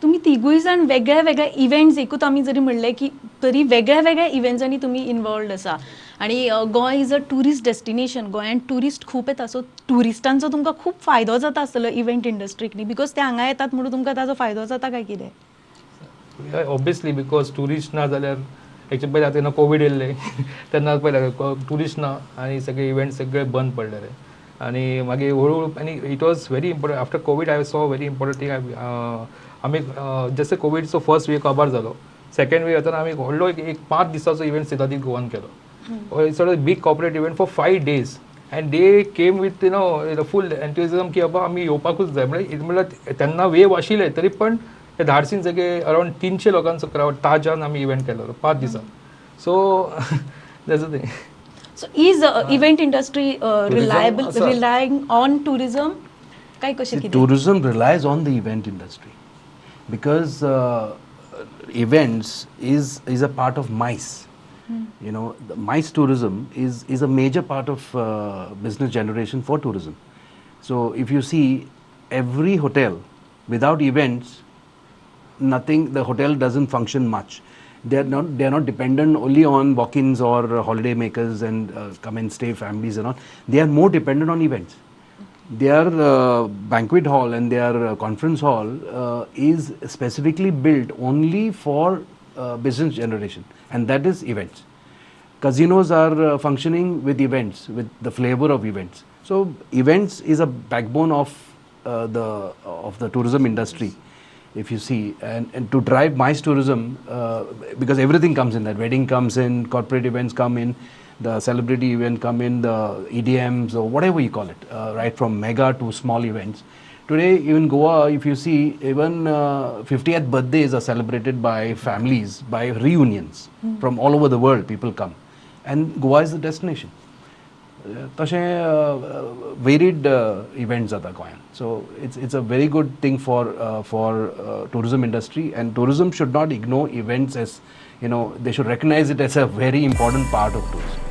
तुमी तिगूय जाण वेगळ्या वेगळ्या इव्हेंट्स, एकूच आमी जरी म्हणलें की तरी वेगळ्या वेगळ्या इव्हेंट्सांनी तुमी इनवॉल्वड आसा आनी Goa is a tourist destination. गोंयांत ट्युरिस्ट खूब येता, सो ट्युरिस्टांचो तुमकां खूब फायदो जाता आसतलो इव्हेंट इंडस्ट्रीक, न्ही? Because ते हांगा येतात म्हणून तुमकां ताजो फायदो जाता काय कितें? ऑब्वियसली, because tourist ना जाल्यार, एक्चुअली पयलीं आतां जेन्ना कोवीड येयल्ले तेन्ना पयलें ट्युरिस्ट ना आनी सगळे इव्हेंट सगळे बंद पडलेले आनी मागीर हळू हळू आनी it was very important. After Covid I saw very important thing. आमी जसो कोवीडचो फर्स्ट वेव काबार जालो, सेकंड वेव येताना आमी व्हडलो एक 5 दिसाचो इव्हेंट सितादीप गोवान केलो. It's a big corporate event for 5 days and they came with full enthusiasm की बाबा आमी येवपाकूच जाय. म्हळ्यार तेन्ना वेव आशिल्ले तरी पण ते धाडसीन सगळे अरावंड 300 लोकांचो क्रावड ताजान आमी इव्हेंट केलो 5 दिसां. So that's thing. So is event industry reliable आसा. रिलायंग ऑन टुरिझम काय कशें कितें? Tourism relies on the event industry because events is a part of MICE. The MICE tourism is a major part of business generation for tourism. So if you see every hotel without events, nothing, the hotel doesn't function much. They are not dependent only on walk-ins or holiday makers and come and stay families and all. They are more dependent on events. Their banquet hall and their conference hall is specifically built only for business generation, and that is events. Casinos are functioning with events, with the flavor of events. So events is a backbone of the tourism industry, if you see, and to drive MICE tourism, because everything comes in that. Wedding comes in, corporate events come in, the celebrity event come in, the EDMs or whatever you call it, right from mega to small events. Today, even Goa, if you see, even 50th birthdays are celebrated by families, by reunions from all over the world. People come, and Goa is the destination. तशें varied event जाता गोंयांत, so it's a very good thing for tourism industry, and tourism should not ignore events as they should recognize it as a very important part of tourism.